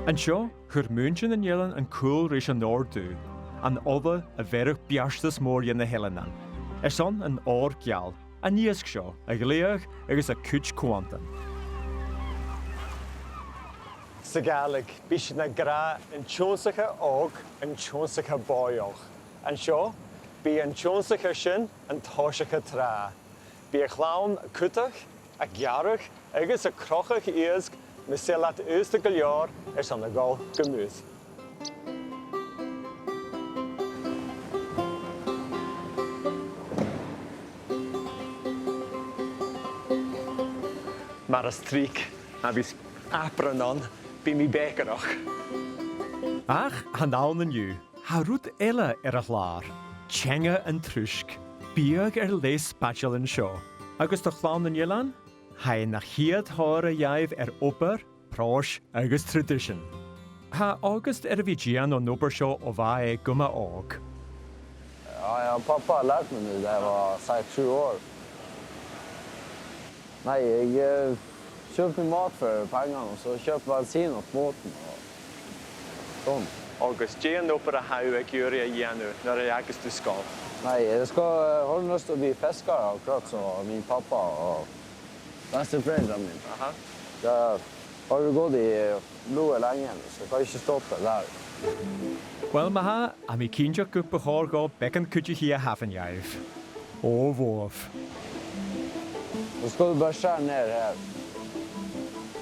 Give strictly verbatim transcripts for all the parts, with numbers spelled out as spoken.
An seo, chuir Muinntir nan Eilean an cùl ris an òrdugh, an ola a bheireadh beartas mòr dhe na h-eileanan, airson an òr geal, an iasg seo a ghlèidheadh agus a cuid cuantan. Sa Ghàidhlig, bidh sinn ag ràdh an t-ionnsachadh òg, an t-ionnsachadh bòidheach. An seo, bidh an t-ionnsachadh sin an toiseachadh tràth. Bidh a' chlann a' cutadh, a' gearradh agus a' crochadh iasg, mas e leat aosta gu leòr airson a dhol gu muir. Mar as trice, ma bhios apron ann, bidh mi bèicearach. Ach chan ann an-diugh. Tha rud eile air a' chlàr, Teanga an Truisg, biadh air leth spaideil an seo. Agus do Chlann nan Eilean, tha e na chiad thòir a dh'fhaighnich air obair, pròis agus traidisean. Tha August air a bhith a' dèanamh an obair seo o bha e gu math òg. Ja, ja, pappa lærte meg det da jeg var seks-sju år. Nei, jeg eh, kjøper mat for pengene, og så kjøper bensin til båten og sånn. Agus dè an obair a tha thu ag iarraidh a dhèanamh nuair a leagas tu sgoil? Nei, jeg skal eh, har lyst til å bli fisker, akkurat som min pappa og besteforeldrene mine. Aha. Det har jo gått i blodet lenge, så jeg kan ikke stoppe der. Uill, ma-thà, tha mi cinnteach gum bu chòir dhomh beagan cuideachaidh a thabhann dhaibh. O, bhuaibh. Så skal du bare skjære ned her.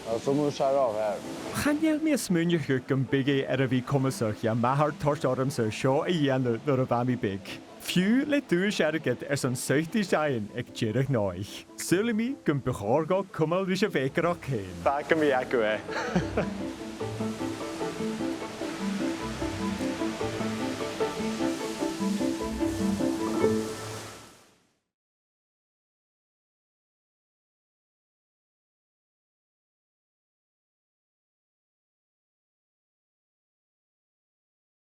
Og så må du skjære av her. Chan eil mi a' smaoineachadh gum biodh e air a bhith comasach dha m' athair toirt ormsa seo a dhèanamh nuair a bha mi beag. Fiù 's le duais airgid airson suiteis fhaighinn aig deireadh an oidhche. Saoilidh mi gum bu chòir dhomh cumail ris a' bhèicearachd fhèin. Fàgaidh mi agaibh e.